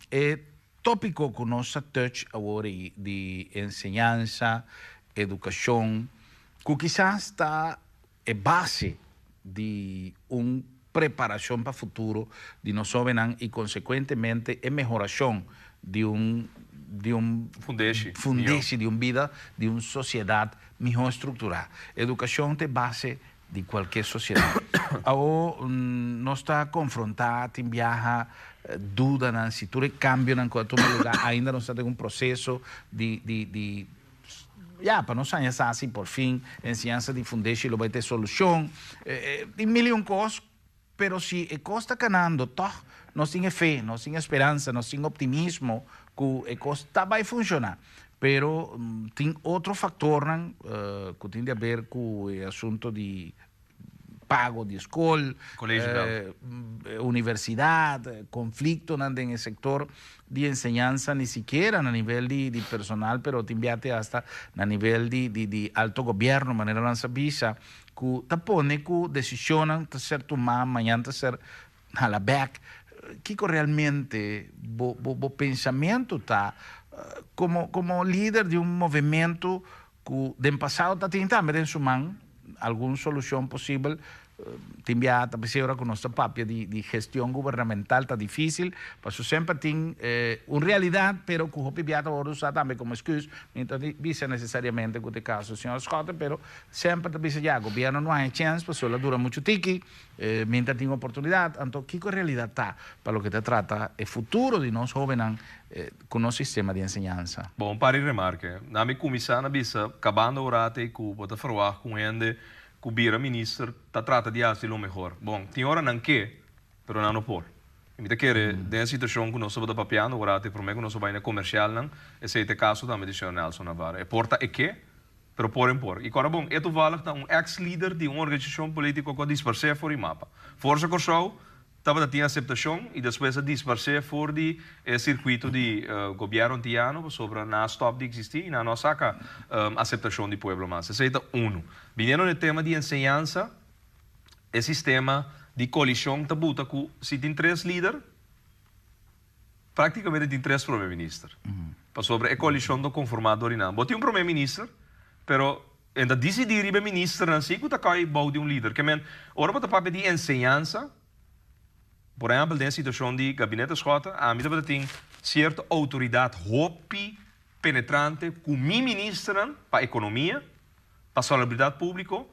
[SPEAKER 1] e Tópiko ku nos ta touch awor ei di enseñansa, edukashon, ku kisas ta e base di un preparashon pa futuro di nos hóbennan i konsekuentemente e mehorashon di un di un
[SPEAKER 2] Fundeshi mihó.
[SPEAKER 1] fundeshi di un bida di un sosiedat mihó strukturá. Edukashon ta e base di kualke sosiedat. Awor nos ta konfrontá tin biaha dudanan si tur e kambionan ku a tuma lugá ainda nos ta den un proseso di di di Ya, pa nos haña sa si por fin enseñansa di fundeshi lo bai ta e solushon. Tin mil i un kos, pero si e kos ta kanando tòg nos tin e fe, nos tin e speransa, nos tin optimismo ku e kos ta bai funshoná. Pero tin otro faktornan ku tin di aber ku e asunto di pago di skol, universidat, konfliktonan den e sektor di enseñansa ni sikiera na nivel di personal pero tin bia te hasta na nivel di alto gobierno manera nan sa bisa ku ta pone ku desishonnan ta ser tumá mañan ta ser hala bek. Kiko realmente bo bo pensamentu ta komo komo lider di un movementu Ku den pasado ta tin tambe den su man algun solushon posibel. Tin bia ta p'esei ora ku nos ta papia di gestion gubernamental ta difisil, paso semper tin un realidat pero ku hopi bia ta wòrdu usá tambe komo esküs. Mi no ta bisa nesesariamente ku ta e kaso señor Schotte, pero semper ta bisa ya gobièrnu no haña chèns pasobra el a dura muchu tiki. Mientras tin oportunidad, anto kico e realidad ta pa loke ta trata e futuro di nos hobennan cu nos sistema di enseñansa?
[SPEAKER 2] Bon, un par di remarke. Na mi cuminsa na bisa, cabando ora te cu bo ta verwagt cu un hende cu bira minister ta trata di haci lo mehor. Bon, tin ora nan ke, pero nan no por. Y mi ta kere den e situacion cu nos tabata papiando ora te prome cu nos a bay na comercialnan, esey ta e caso tambe di señor Nelson Navarro. E por ta e ke, Pero por en por. I kòrda bon, e toevallig ta un ex lider di un organisashon polítiko ku a disparsé for di mapa. Forsa Kòrsou tabata tin aseptashon i despues a disparsé for di e sirkuito di gobièrnu antiano pasobra nan a stòp di eksistí i nan no a saka aseptashon di pueblo mas. Esei ta unu. Biniendo na e tema di enseñansa, e sistema di koalishon ta buta ku si tin tres lider, Práktikamente tin tres prome minister. Pasobra e koalishon ta konformá dor di nan. Bo tin un prome minister, pero e ta disidí riba e ministernan si ku ta kai bou di un lider. Ke men, ora bo ta papia di enseñansa, por ehèmpel den e situashon di Gabinete Schotte, ami tabata tin sierto outoridat hopi penetrante ku mi ministernan pa ekonomia, pa salubridat públiko,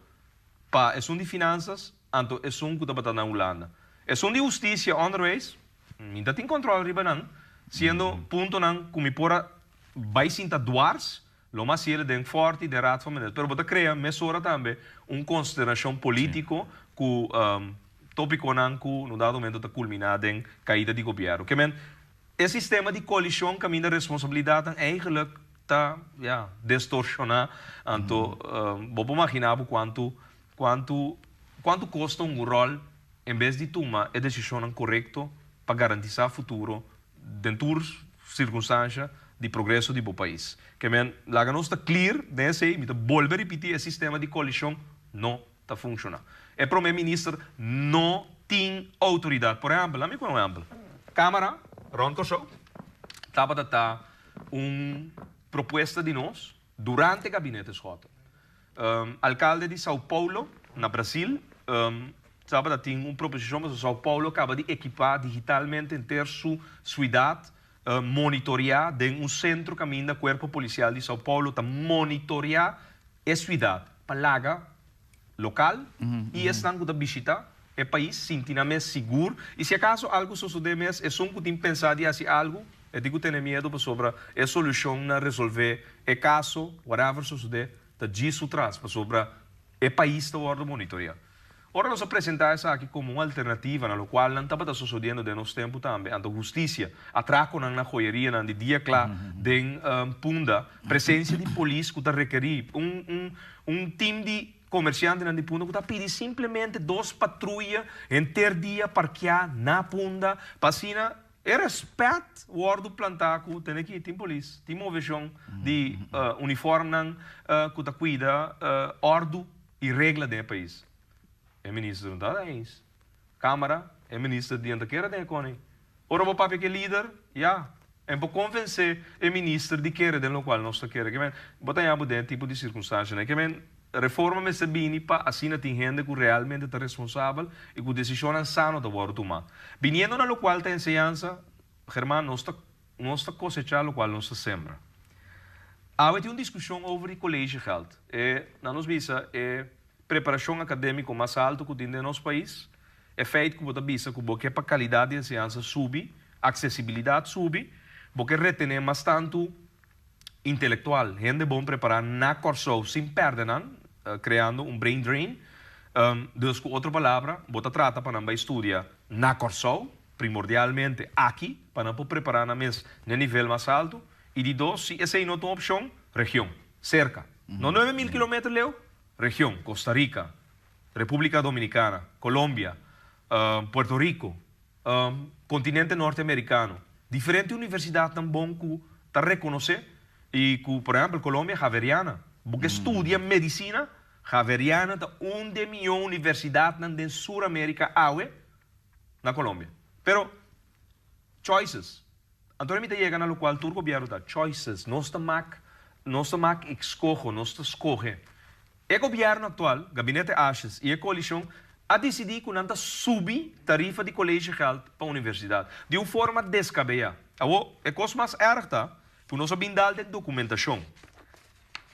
[SPEAKER 2] pa esun di finansas, anto esun ku tabata na Hulanda. Esun di hustisia, onderwijs, Mi ta tin control riba nan, siendo puntonan cu mi por a bay sinta dwars, lo mas ciele den Forti, den Raad van Ministers. Pero bo ta crea mesora tambe un consternacion politico cu topiconan cu na un dado momento ta culmina den caida di gobierno. Ke men, e sistema di coalicion caminda responsabilidadnan eigenlijk ta, ya, distorsiona. Anto bo por magina bo cuanto, cuanto, cuanto costa un rol En bes di tuma e desishonnan korekto pa garantisá futuro den tur sirkunstansha di progreso di bo pais. Ke men, laga nos ta klir den esei, mi ta bolbe ripití, e sistema di koalishon no ta funshoná. E promé minister no tin outoridat. Por ehèmpel, laat mi pone un ehèmpel, Kámara rònt Kòrsou tabata ta un propuesta di nos durante gabinete Schotten. Alkalde di Sao Paulo, na Brasil, tabata tin un proposishon pasobra Sao Paulo kaba di ekipá digitalmente henter su suidat, monitoriá den un sentro kaminda kuerpo polisial di Sao Paulo ta monitoriá e suidat pa laga lokal i esnan ku ta bishitá e pais sinti nan mes sigur i si akaso algu sosodé mes esun ku tin pensá di hasi algu e tin ku tene miedu pasobra e solushon na resolvé e kaso whatever sosodé ta djis su tras pasobra e pais ta wòrdu monitoriá. Ora nos a presentá esaki komo un alternativa na lokual nan tabata sosodiendo den nos tempu tambe, anto hustisia, atrakonan na joyerianan di dia kla den Punda, presensia di polis ku ta rekerí un un un tim di Komersiantenan di Punda ku ta pidi simplemente dos patruya henter dia parkeá na Punda pa asina e rèspèt wòrdu plantá ku tene ki tin polis, tin moveshon di uniformnan ku ta kuida òrdu i regla den e pais. E minister no ta da eens. Kámara, e minister di no ta kere den e kòne. Ora bo papia ku e lider, ya, en por konvensé e minister di kere den lokual nos ta kere. Ke men, bo ta haña bo den e tipo di sirkunstansianan. Ke men, reforma mester bini pa asina tin hende ku realmente ta responsabel i ku desishonnan sano ta wòrdu tumá. Biniendo na lokual ta enseñansa, German, nos ta nos ta kosechá lokual nos ta sembra. Awe tin un diskushon over di collegegeld. E, nan nos bisa, e preparashon akadémiko mas altu ku tin den nos pais. E feit ku bo ta bisa ku bo ke pa kalidat di enseñansa subi, aksesibilidat subi, bo ke retené mas tantu Intelektual, hende bon prepará na Kòrsou sin pèrdè nan, kreando un brain drain. Dus ku otro palabra, bo ta trata pa nan bai studia na Kòrsou, primordialmente aki, pa nan por prepará nan mes n'e nivel mas altu. I di dos, si esei no ta un opshon, region, serka. No 9000 kilometer leu, region, Costa Rica, Repúblika Dominikana, Colombia, Puerto Rico, Kontinente Norte Amerikano, diferente universidatnan bon ku ta rekonosé i ku, por ehèmpel, Colombia, Javeriana. Bo ke studia medisina, Javeriana ta un di e mihó universidatnan den Sur Amerika awe na Colombia. Pero, choices. Anto mi ta yega na lokual tur gobièrnu ta, choices. Nos ta mak, nos ta mak ekskoho, nos ta skohe. E gobièrnu aktual, Gabinete Asjes i e koalishon a disidí ku nan ta subi tarifa di kollegegeld pa universidat di un forma deskabeyá. Awor, e kos mas èrg ta ku nos a bin dal den dokumentashon.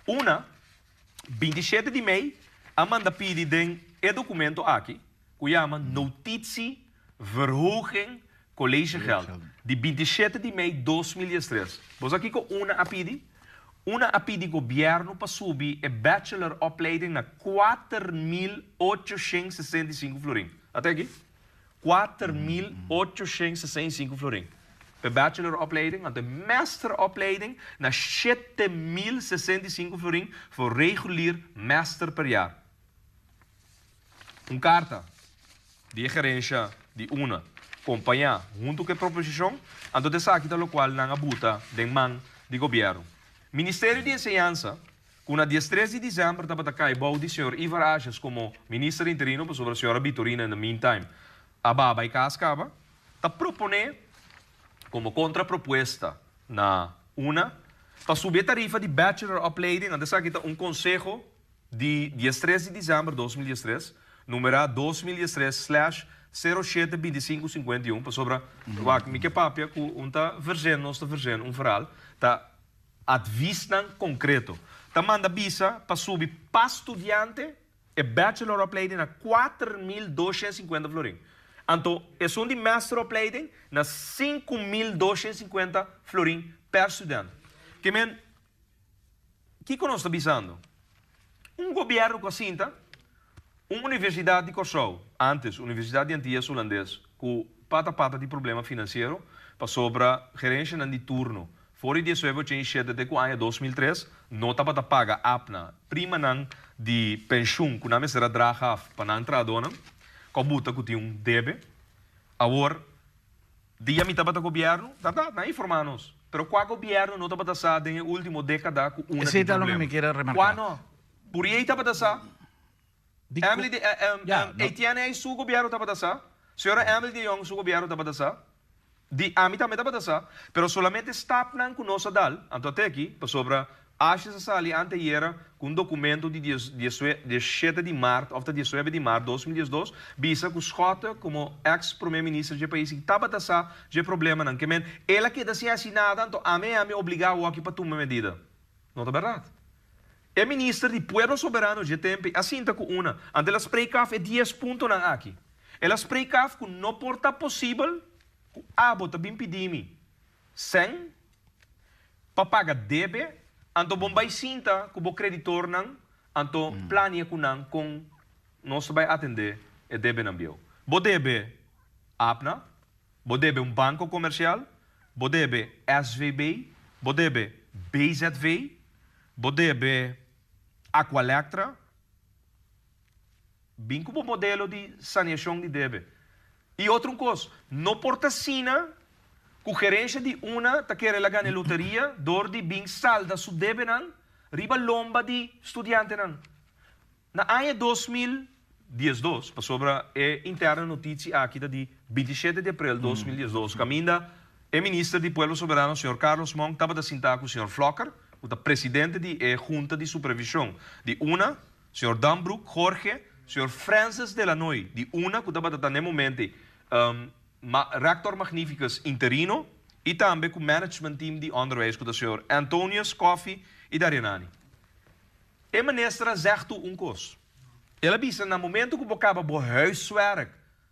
[SPEAKER 2] Una, 27 di mei a manda pidi den e dokumento aki ku yama Notitie Verhoging Collegegeld di 27 di mei 2013. Bo sa kiko una a pidi? Una a pidi gobièrnu pa subi e bachelor opleiding na 4865 florin. Ata aki? 4865 florin pa e bachelor opleiding, anto e master opleiding na 7065 florin voor regulier master per jaar. Un karta di e gerensha di una kompañá huntu ku e proposishon, anto ta esaki ta lokual nan a buta den man di gobièrnu. Ministerio di Enseñansa, ku na 13 di desèmber tabata kai bou di señor Ivar Asjes komo minister interino pasobra señora Bitorina in the meantime a baha bai kas kaba, ta proponé komo kontrapropuesta na una pa subi e tarifa di bachelor opleiding, anto esaki ta un konseho Di 13 di dezèmber 2013, numerá 2013/072551, pasobra wak mi ke papia ku un ta verzin, nos ta verzin un verhaal, ta advisnan konkreto. Ta manda bisa pa subi pa studiante e bacheloropleiding na 4250 florin. Anto esun di masteropleiding na 5250 florin per student. Ke men Kiko nos ta bisando? Un gobièrnu ku a sinta un universidat di Kòrsou, ántes Universidat di Antillas Hulandes, ku pata pata di problema finansiero pasobra gerenshanan di turno for di 1987 te ku aña 2003 no tabata paga apna primanan di penshun ku nan mester a draag af pa nan trahadónan ku a buta ku tin un debe. Awor. Dia mi tabata gobièrnu, bèrdat, nan a informá nos. Pero kua gobièrnu no tabata sa den e último dékada ku una
[SPEAKER 1] Esei
[SPEAKER 2] tin
[SPEAKER 1] ta loke
[SPEAKER 2] problema?
[SPEAKER 1] mi kier a remarká.
[SPEAKER 2] Kua no? Puriei tabata sa.
[SPEAKER 1] Di
[SPEAKER 2] Emily de,
[SPEAKER 1] Ya, no.
[SPEAKER 2] Etienne Hayes su gobièrnu tabata sa. Señora Emily de Jong su gobièrnu tabata sa. Di ami tambe tabata sa. Pero solamente stapnan ku nos a dal, anto a te aki, pasobra Asjes a sali anteayera ku un dokumento di 17 di mart òf ta 19 di mart 2012 bisa ku Schotte komo eks prome minister dje pais i tabata sa dje problemanan ke men el a keda sin hasi nada anto ami a mi obligá awoki pa tuma medida. No ta bèrdat. E minister di Pueblo Soberano dje tempe a sinta ku una anto el a spreek af e dies puntonan aki. El a spreek af ku no por ta posibel ku abo ta bin pidi mi sèn pa paga debe, anto bon bai sinta ku bo kreditornan, anto plania ku nan kon nos ta bai atendé e debenan bieu. Bo debe APNA, bo debe un banko komersial, bo debe SVB, bo debe BZV, bo debe Aqualectra. Bin ku bo modelo di saneashon di debe. I otro un kos, no por ta asina ku gerensha di una ta kere la gana e loteria dor di bin salda su debenan riba lomba di studiantenan. Na aña 2012, pasobra e interne notitie aki ta di 27 di aprel 2012, kaminda e minister di Pueblo Soberano señor Carlos Monk tabata sintá ku señor Flokker, ku ta presidente di e Hunta di Supervishon di una, Señor Dambroek, Jorge, señor Francis de Lannoy, di una ku tabata ta n'e momente Rector Magnificus interino i tambe ku management team di onderwijs ku ta señor Antonius, Coffie i Darianani. E minister a zèg tur un kos. El a bisa na momento ku bo kaba bo huiswerk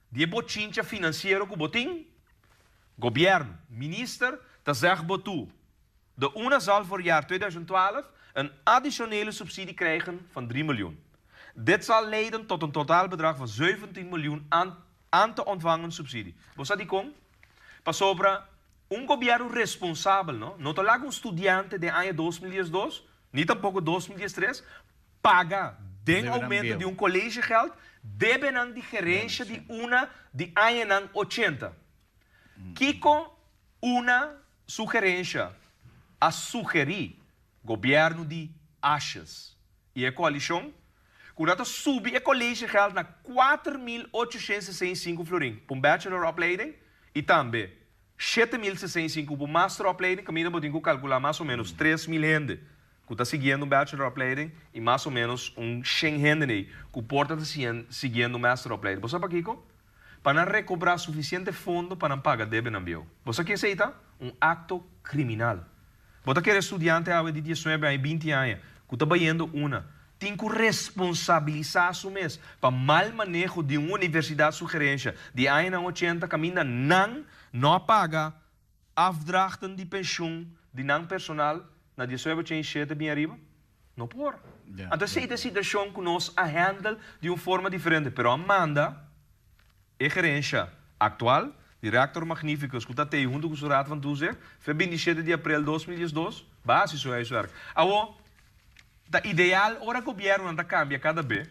[SPEAKER 2] di e bochincha finansiero ku bo tin, gobièrnu, minister ta zèg bo tur. De UNA zal voor jaar 2012 een additionele subsidie krijgen van 3 miljoen. Dit zal leiden tot een totaalbedrag van 17 miljoen aan, aan te ontvangen subsidie. Bo sa dikon? Pasobra un gobièrnu responsabel no, no ta laga un studiante den aña 2012, ni tampoko 2013, paga den oumento di un collegegeld debenan di gerensha di una di añanan ochenta. Kiko una su gerensha a sugerí gobièrnu di Asjes i e koalishon? Ku nan ta subi e collegegeld na 4865 florin pa un bacheloropleiding i tambe 7065 pa un masteropleiding, kaminda bo tin ku kalkulá mas o ménos 3000 hende ku ta siguiendo un bacheloropleiding i mas o ménos un shen hende ei ku por ta siguiendo un masteropleiding. Bo sa pakiko? Pa nan rekobrá sufisiente fondo pa nan paga debenan bieu. Bo sa ke esei ta? Un akto kriminal. Bo ta kere studiante awe di diesnuebe aña i binti aña ku ta bayendo una tin ku responsabilisá su mes pa mal maneho di un universidat su gerensha di añanan ochenta kaminda nan no a paga afdrachten di penshun di nan personal na 1987 bin ariba? No por. Anto esei ta e situashon ku nos a handle di un forma diferente, pero a manda e gerensha aktual, di Rector Magnificus ku ta tei huntu ku su Raad van Toezicht, fe 27 di aprel 2012, ba hasi su huiswerk. Awo, ta ideal ora gobièrnunan ta kambia kada be,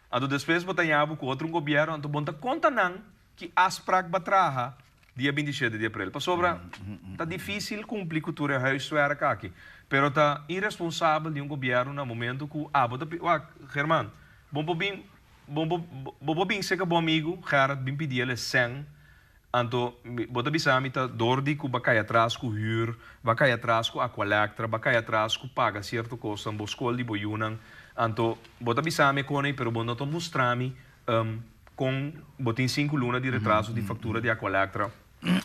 [SPEAKER 2] Anto despues bo ta yabu ku otro un gobièrnu, anto bo no ta konta nan ki afsprak bo a traha dia 27 di aprel. Pasobra ta difísil kumpli ku tur e huiswerk aki. Pero ta iresponsabel di un gobièrnu na momentu ku abo ta pidi, wak, German, bo por bin, bo por, bo por bin serka bo amigu Gerrit bin pidi el e sèn, anto bo ta bisa mi ta dor di ku bo a kai atras ku hür, bo a kai atras ku Aqualectra, bo a kai atras ku paga sierto kosnan, bo skol di bo yunan, anto bo ta bisa mi e kon ei pero bo no ta mustra mi kon bo tin sinku luna di retraso di faktura di Aqualectra.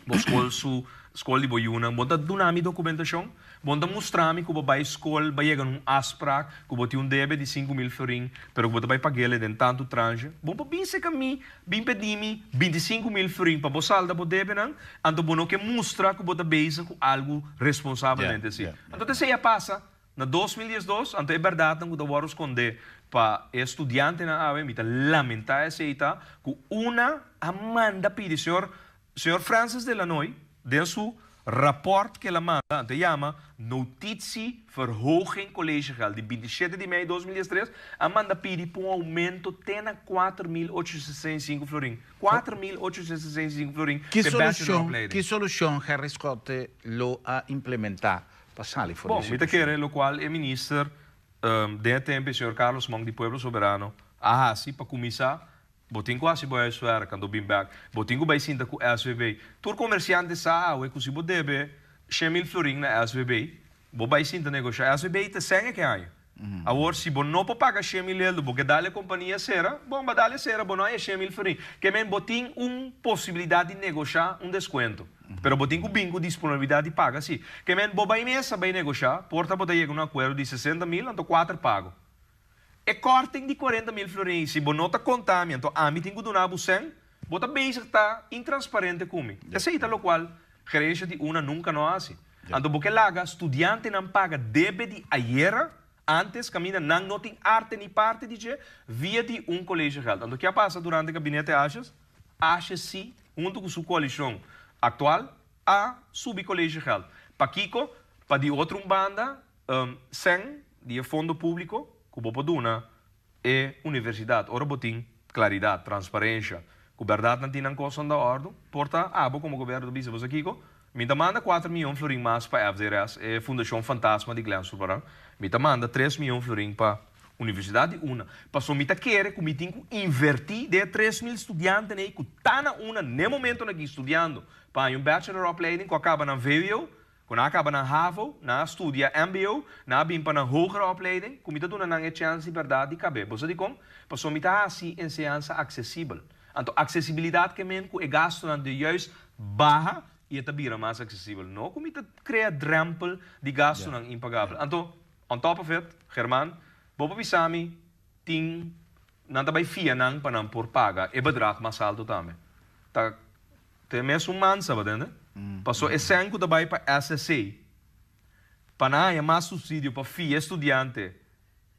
[SPEAKER 2] Bo skol su skol di bo yunan. Bo ta duna mi dokumentashon. Bo ta mustra mi ku bo bai skol, bai yega na un afsprak, ku bo tin un debe di 5000 florin, pero ku bo ta bai pag'el den tantu tranche. Bo por bin serka mi, bin pedi mi 25.000 florin pa bo salda bo debenan, anto bo no ke mustra ku bo ta bezig ku algu responsabelmente asi. Anto ta esei a pasa na 2012, anto e bèrdatnan ku ta wòrdu skondé pa e studiantenan awe, mi ta lamentá esei ta ku una a manda pidi señor señor Francis de Lannoy den su rapòrt ku el a manda, anto e yama Notitie Verhoging Collegegeld di 27 di mei 2013, a manda pidi pa un oumento te na 4865 florin, 4865 florin
[SPEAKER 1] Ki
[SPEAKER 2] p'e bachelor
[SPEAKER 1] solushon
[SPEAKER 2] opleiding.
[SPEAKER 1] ki solushon Gerrit Schotte lo a implementá pa sali for di
[SPEAKER 2] Bon, mi ta
[SPEAKER 1] situashon?
[SPEAKER 2] kere lokual e minister den e tempu e señor Carlos Monk di Pueblo Soberano a hasi pa kuminsá, bo tin ku hasi bo huiswerk anto bin bèk, bo tin ku bai sinta ku SVB. Tur komersiante sa awe ku si bo debe 100.000 florin na SVB, bo bai sinta negoshá. SVB ta sèn e ke aña. Awor, si bo no por paga 100.000 eldo, bo ke dal e kompania sera, bon, ba dal e sera, bo no haña 100.000 florin. Ke men bo tin un posibilidat di negoshá un deskuento, pero bo tin ku bin ku disponibilidat di paga si. Ke men bo bai mesa bai negoshá, por ta bo ta yega un akuerdo di 60.000, anto kuater pago. E kòrting di 40.000 florin, si bo no ta konta mi, anto ami tin ku duna bo sèn, bo ta bezig ta intransparente ku mi. Esei ta lokual gerencia di una nunka no a hasi. Anto bo ke laga studiantenan paga debe di ayera, antes kaminda nan no tin arte ni parte di dje, via di un collegegeld. Anto ke a pasa durante gabinete Asjes? Asjes si, huntu ku su koalishon aktual, a subi collegegeld. Pakiko? Pa di otro un banda, sèn di e fondo públiko ku bo por duna e universidat ora bo tin klaridat, transparensha, ku bèrdat nan tin nan kosnan ta òrdu, por ta abo komo gobièrnu ta bisa bo sa kiko? Mi ta manda kuater miyon florin mas pa FDRS, e fundashon fantasma di Glen Sulvaran, mi ta manda tres miyon florin pa Universidat di una, pasobra mi ta kere ku mi tin ku invertí den e 3000 studiantenan ei ku ta na una n'e momentonan aki studiando pa haña un bachelor opleiding ku a kaba nan vwo, Ku nan a kaba nan havo, nan a studia mbo, nan a bin pa nan hogere opleiding, ku mi ta duna nan e chèns di bèrdat di kab'é. Bo sa dikon? Pasobra mi ta hasi enseñansa aksesibel. Anto aksesibilidat ke men ku e gastunan di juist baha i e ta bira mas aksesibel. No ku mi ta krea drèmpel di gastunan impagabel. Anto, on top of it, German, bo por bisa mi tin nan ta bai fia nan pa nan por paga e bedrag mas alto tambe. Ta Te mesun mansa, bo tende? Paso e sèn ku ta bai pa SSC. Pa nan haña mas supsidio pa fia studiante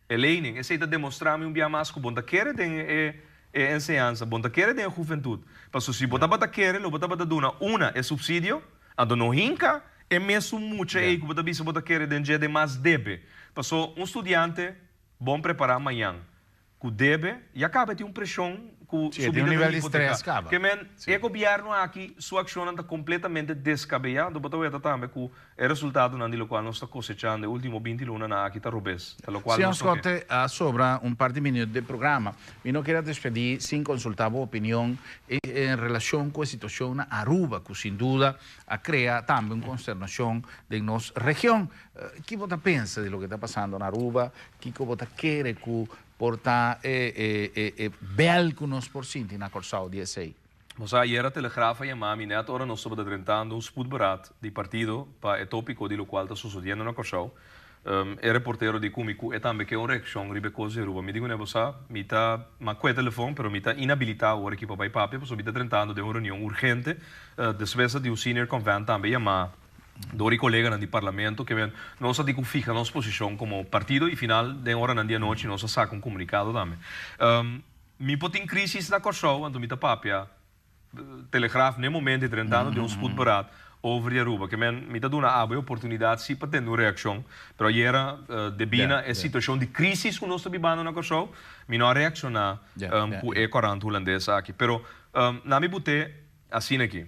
[SPEAKER 2] e lening. Esei ta demostrá mi un bia mas ku bo no ta kere den e e enseñansa, bo no ta kere den e huventut. Pasobra si bo tabata kere lo bo tabata duna una e supsidio, anto no hinka e mesun mucha ei ku bo ta bisa bo ta kere den dje den mas debe. Pasobra un studiante bon prepará mañan ku debe, ya kaba e tin un preshon ku
[SPEAKER 1] Sí,
[SPEAKER 2] su
[SPEAKER 1] e tin un
[SPEAKER 2] bida ta
[SPEAKER 1] nivel di
[SPEAKER 2] hipoteká.
[SPEAKER 1] stress kaba.
[SPEAKER 2] Ke men,
[SPEAKER 1] Sí.
[SPEAKER 2] e gobièrnu aki su akshonnan ta kompletamente deskabeyá, anto bo ta weta tambe ku e resultatonan di lokual nos ta kosechando e último 20 lunanan aki ta robes, ta lokual
[SPEAKER 1] Señor
[SPEAKER 2] nos no ke.
[SPEAKER 1] Schotte, a sobra un par di minuut den programa. Mi no kier a despedí sin konsultá bo opinion en relashon ku e situashon na Aruba, ku sin duda a krea tambe un konsternashon den nos region. Ki bo ta pensa di loke ta pasando na Aruba? Kiko bo ta kere ku por ta e bèl ku nos por sinti na Kòrsou di esei?
[SPEAKER 2] Bo sa, ayera Telegraaf a yama mi nèt ora nos tabata drentando un spoedberaad di partido pa e tópiko di lokual ta sosodiendo na Kòrsou. E reportero di ku mi ku e tambe ke un reakshon riba e kos di Aruba. Mi di kuné, Bo sa, mi ta m'a kue telefòn, pero mi ta inabilitá awor aki pa bai papia pasobra mi ta drentando den un reunion urgente. Despues a di un senior convent tambe yama. Dor e koleganan di parlamento ke men nos a di ku fiha nos posishon komo partido i final den oranan di anochi nos a saka un komunikado tambe. Mi por tin krisis na Kòrsou anto mi ta papia Telegraaf n'e momento e drentando den un spoedberaad over di Aruba ke men mi ta duna abo e oportunidat si pa tende un reakshon pero ayera debí na e situashon di krisis ku nos ta bibando na Kòrsou mi no a reakshoná ku e korant hulandes aki pero na mi but'é asina aki.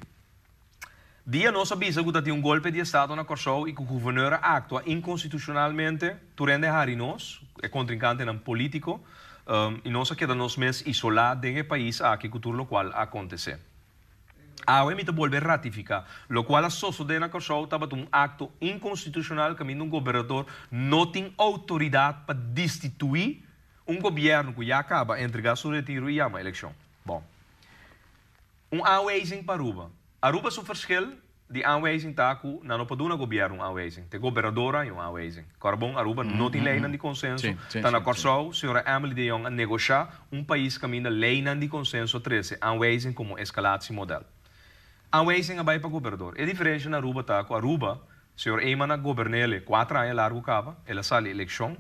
[SPEAKER 2] Dia nos a bisa ku ta tin un golpe di estado na Kòrsou i ku guverneur a aktua inkonstitushonalmente, tur hende a hari nos, e kontrinkantenan polítiko, i nos a keda nos mes isolá den e pais aki ku tur lokual a akontesé. Awe mi ta bolbe ratifiká, lokual a sosodé na Kòrsou tabata un akto inkonstitushonal kaminda un gobernador no tin outoridat pa destituí un gobièrnu ku ya kaba entregá su retiro i yama elekshon. Bon. Un aanwijzing pa Aruba. Aruba su verschil di aanwijzing ta cu nan no por duna gobierno un aanwijzing. T'e gobernador haña un aanwijzing. Corbon, Aruba no tin leynan di consenso. Ta na Corsou, señora Emily de Jong a negosha un pais caminda leynan di consenso a trece aanwijzing como escalatiemodel. Aanwijzing a bay pa gobernador. E diferencia na Aruba ta cu Aruba, señor Eman a gobernele cuater aña largo caba, el a sali eleccion.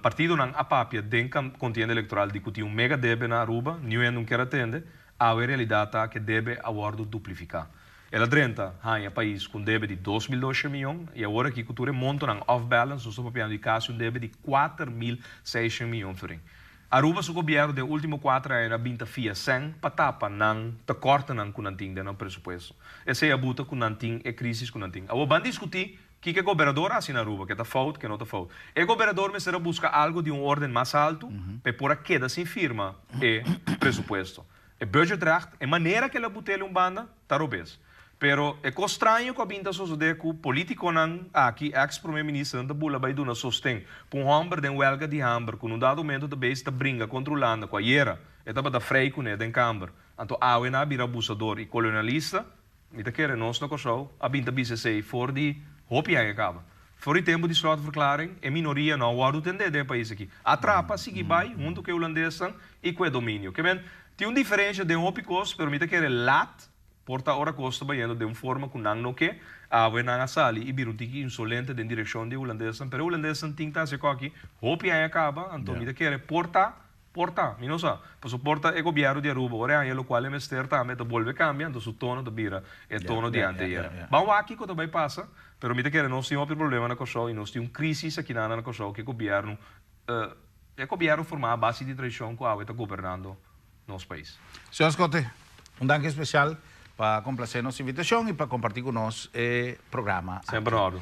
[SPEAKER 2] Partidonan a papia den contienda electoral di cu tin un mega debe na Aruba, niun hende no kier a tende. Awe realidat ta ku e debe a wòrdu duplifiká. El a drenta haña pais ku un debe di 2200 mion i awor aki ku tur e montonan off balance nos ta papiando di kasi un debe di 4600 mion florin. Aruba su gobièrnu den último kuater aña a bin ta fia sèn pa tapa nan tekòrtenan ku nan tin den nan presupuesto. Esei a buta ku nan tin e krísis ku nan tin. Awor ban diskutí kiko e gobernador hasi na Aruba, ke ta fout, ke no ta fout. E gobernador mester a buska algu di un orden mas altu pa e por a keda sin firma e presupuesto. E budgetrecht, e manera ku el a but'el un banda, ta robes. Pero e kos straño ku a bin ta sosodé ku polítikonan aki, eks prome ministernan ta bula bai duna sosten pa un hòmber den wèlga di hamber ku na un dado momento ta bezig ta bringa kontra Hulanda ku ayera e tabata frei kuné den kamber, anto awe nan a bira abusador i kolonialista. Mi ta kere nos na Kòrsou a bin ta bisa esei for di hopi aña kaba. For di tempu di slotverklaring e minoria no a wòrdu tendé den e pais aki. A trapa sigui bai huntu ku e hulandesnan i ku e dominio. Ke men, tin un diferensha den hopi kos, pero mi ta kere lat por ta ora kos ta bayendo den un forma ku nan no ke. Awe nan a sali i bira un tiki insolente den direkshon di e hulandesnan, pero e hulandesnan tin ta hasi e kòki hopi aña kaba, anto mi ta kere por ta Por ta, mi no sa. Pasobra por ta e gobièrnu di Aruba ora e haña lokual e mester tambe ta bolbe kambia, anto su tono ta bira e tono di anteayera. Ban wak kiko ta bai pasa, pero mi ta kere nos tin hopi problema na Kòrsou i nos tin un krísis akinan na Kòrsou ku e gobièrnu, e gobièrnu formá a base di traishon ku awe ta gobernando nos pais.
[SPEAKER 1] Señor Schotte, un danki espesial pa komplasé nos invitashon i pa kompartí ku nos e programa aki.
[SPEAKER 2] Semper na òrdu.